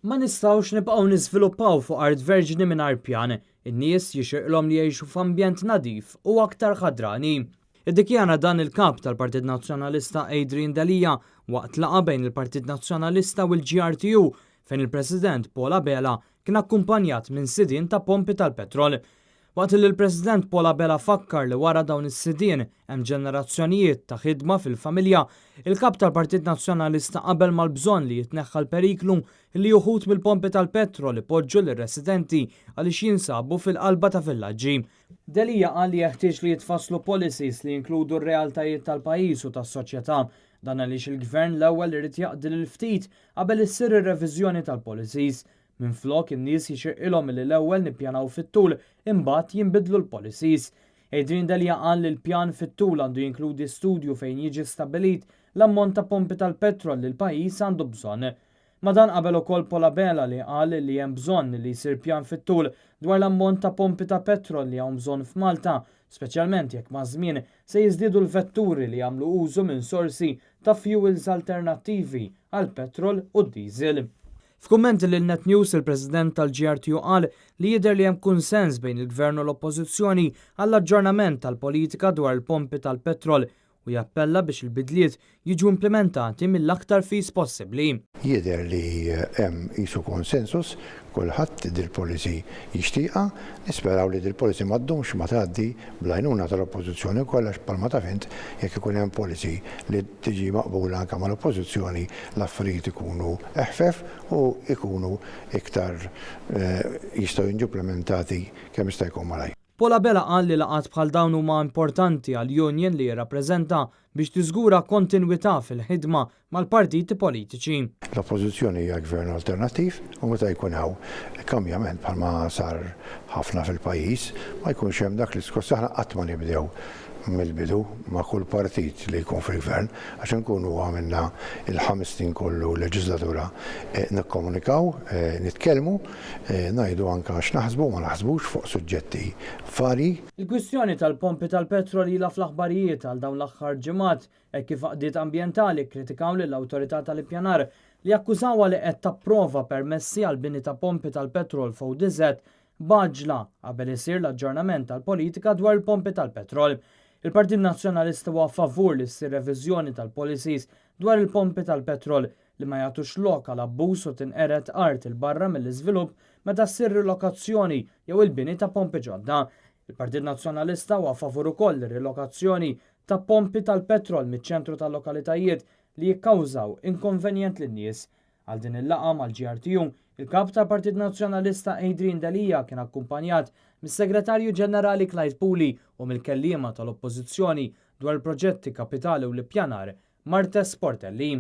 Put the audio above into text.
Ma nistgħux nibqgħu niżviluppaw fuq art verġni mingħajr pjan. In-nies jixirqilhom li jgħixu f'ambjent nadif u aktar ħadrani. Iddikjara dan il-Kap tal-Partit Nazzjonalista Adrian Delia waqt laqgħa bejn il-Partit Nazzjonalista u l-GRTU fejn il-President Paul Abela kien akkumpanjat minn sidien ta' pompi tal-petrol. Waqt li l-President Paul Abela fakkar li wara dawn is-sidien hemm ġenerazzjonijiet ta' ħidma fil-familja, il-Kap tal-Partit Nazzjonalista qabel mal-bżonn li jitneħħa l-periklu li uħud mill-pompi tal-petrol ipoġġu lir-residenti għaliex jinsabu fil-qalba ta' villaġġi. Delia qal li jeħtieġ li jitfasslu policies li jinkludu r-realtajiet tal-pajjiż u tas-soċjetà. Dan għaliex il-Gvern l-ewwel irid jaqdi lill-ftit qabel issir ir-reviżjoni tal-policies. Minflok, in-nies jixirqilhom li l-ewwel nippjanaw fit-tul imbagħad jinbidlu l-policies. Adrian Delia qal li l-pjan fit-tul għandu jinkludi studju fejn jiġi stabbilit l-ammont ta' pompi tal-petrol li l-pajjiż għandu bżonn. Ma' dan qabel ukoll Paul Abela li qal li hemm bżonn li jsir pjan fit-tul dwar l-ammont ta' pompi ta' petrol li hawn bżonn f'Malta, speċjalment jekk maż-żmien se jiżdiedu l-vetturi li jagħmlu użu minn sorsi ta' fuels alternattivi għall-petrol u d-diesel. F'kummenti lil Net News il-President tal-GRTU qal li jidher li hemm kunsens bejn il-Gvern u l-Oppożizzjoni għall-aġġornament tal-politika dwar il-pompi tal-petrol u jappella biex il-bidliet jiġu implimentati mill-aktar fis possibbli. Jidher li hemm qisu konsensus, kulħadd dil-policy jixtieqha. Nisperaw li dil-policy ma ddumx ma tgħaddi bl-għajnuna tal-Oppożizzjoni wkoll għax bħalma taf int jekk ikun hemm policy li tiġi maqbula anke mal-Oppożizzjoni l-affarijiet ikunu eħfef u jkunu iktar jistgħu jinġu implimentati kemm jista' jkun malajr. Paul Abela qal li laqgħat bħal dawn huma importanti għall-union li jirrappreżenta biex tiżgura kontinwità fil-ħidma mal-partiti politiċi. L-Oppożizzjoni hija gvern alternattiv u meta jkun hawn kambjament bħalma sar ħafna fil-pajjiż, ma jkunx hemm dak l-iskoss. Aħna qatt ma nibdew mill-bidu ma' kull partit li jkun fil-gvern għax inkunu għamilna l-ħames snin kollu leġiżlatura nikkomunikaw, nitkellmu, ngħidu anke x'naħsbu u ma naħsbux fuq suġġetti varji. Il-kwistjoni tal-pompi tal-petrol ilha fl-aħbarijiet għal dawn l-aħħar ġimgħat hekk kif għaqdiet ambjentali kkritikaw lill-Awtorità tal-Ippjanar li akkużawha li qed tapprova permessi għall-bini ta' pompi tal-petrol f'ODZ b'għaġġla qabel isir l-aġġornament tal-politika dwar il-pompi tal-petrol. Il-Partit Nazzjonalista huwa favur li ssir reviżjoni tal-policies dwar il-pompi tal-petrol li ma jagħtux lok għal abbuż u tinqered art 'il barra mill-iżvilupp meta ssir rilokazzjoni jew il-bini ta' pompi ġodda. Il-Partit Nazzjonalista huwa favur ukoll ir-rilokazzjoni ta' pompi tal-petrol miċ-ċentru tal-lokalitajiet li jikkawżaw inkonvenjent lin-nies. Għal din il-laqgħa mal-GRTU, il-Kap tal-Partit Nazzjonalista Adrian Delia kien akkumpanjat mis-Segretarju Ġenerali Clyde Puli u mill-kelliema tal-Oppożizzjoni dwar il-proġetti kapitali u l-ippjanar, Marthese Portelli.